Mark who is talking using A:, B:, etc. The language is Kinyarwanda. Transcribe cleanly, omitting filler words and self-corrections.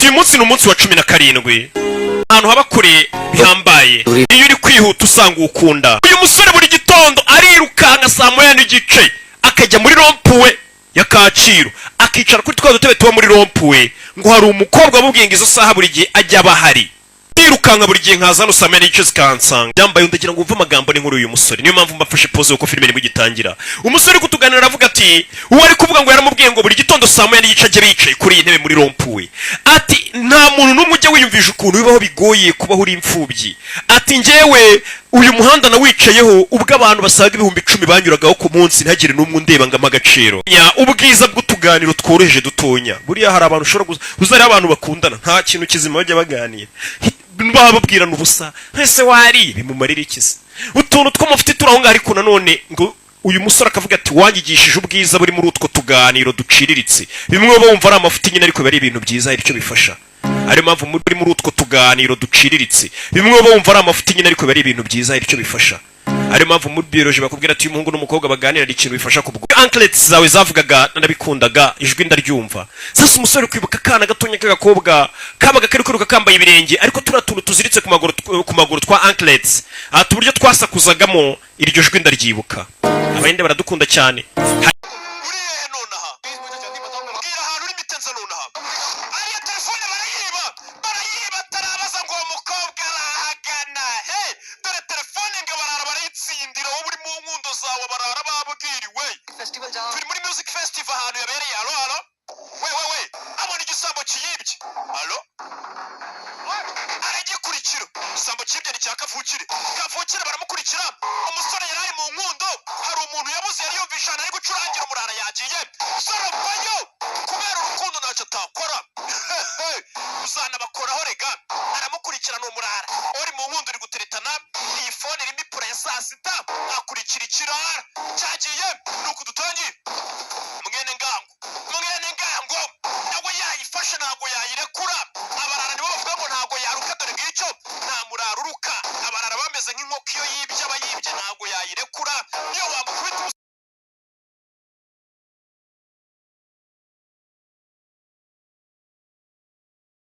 A: Ati: "Uyu munsi ni umunsi wa 17, ahantu haba kure bihambaye. Iyo uri kwihuta usanga uwukunda." Uyu musore buri gitondo arirukanka saa 1:30, akajya muri rond-point ya Kacyiru, akicara kuri twa dutebe tuba muri rond-point, ngo hari umukobwa wamubwiye ngo izo saha buri gihe ajya aba ahari. Ndirukanka buri gihe nkaza hano saa 1:30 zikansanga yambaye. Ndagira ngo wumve amagambo n'inkuru y'uyu musore, niyo mpamvu mbafashe pause, kuko filime nibwo igitangira. Umusore uri kutuganira aravuga ati uwo ari kuvuga ngo yaramubwiye ngo buri gitondo saa 1:30 ajye bicaye kuri iyi ntebe muri rond-point. Ati: "Nta muntu n'umwe ujya wiyumvisha ukuntu bibaho bigoye kubaho uri imfubyi." Ati: "Njyewe uyu muhanda nawicayeho ubwo abantu basaga 10,000 banyuragaho ku munsi, ntihagire n'umwe undeba ngo ampe agaciro." Ubwiza bw'utuganiro tworoheje dutonya. Buriya hari abantu ushobora uzariho abantu bakundana nta kintu kizima bajya baganira, baba babwirana ubusa. Ese wari bimumarira iki se? Utuntu tw'amafuti turi aho ngaho. Ariko nanone ngo uyu musore akavuga ati: "Wanyigishije ubwiza buri muri utwo tuganiro duciriritse." Bimwe uba wumva ari amafuti nyine, ariko biba ari ibintu byiza, hari icyo bifasha. Ariyo mpamvu muri utwo tuganiro duciriritse, bimwe uba wumva ari amafuti nyine, ariko biba ari ibintu byiza, hari icyo bifasha. Ariyo mpamvu muri biology bakubwira ati iyo umuhungu n'umukobwa baganira, hari ikintu bifasha. Kubwo anklets zawe zavugaga, narabikundaga, ijwi ndaryumva. Sasa umusore kwibuka akana gatonya k'agakobwa kabaga kari kwiruka kambaye ibirenge, ariko turiya tuntu tuziritse ku maguru twa anklets, ati uburyo twasakuzagamo, iryo jwi ndaryibuka. Abahinde baradukunda cyane.
B: Uri hehe nonaha? Mbwira ahantu uri mitenze nonaha. Ariya telefone barayiba, barayiba atarabaza ngo uwo mukobwa arahagana he. Dore telefone ngo barara barayitsindira. Wowe uri mu nkundo zawe, barara babwiriwe. Turi muri music festival ahantu yabereye. Allo, allo, we we we, abona igisambo kiyibye. Allo, aragikurikira. Igisambo kibye ni cya kavukire, kavukire baramukurikira. Umusore yari ari mu nkundo, hari umuntu yabuze, yari yumvisha ahantu ari gucurangira. Umurara yagiye sorovayo kubera urukundo, ntacyo atakora, uzanabakoraho rega. Aramukurikira, ni umurara uri mu nkundo, uri guteretana. Iyi phone irimo ipura ya saa sita, akurikira ikirara cyagiye. Ni uku dutangiye. Mwene ngango, mwene ngango nawe yayifashe, ntabwo yayirekura.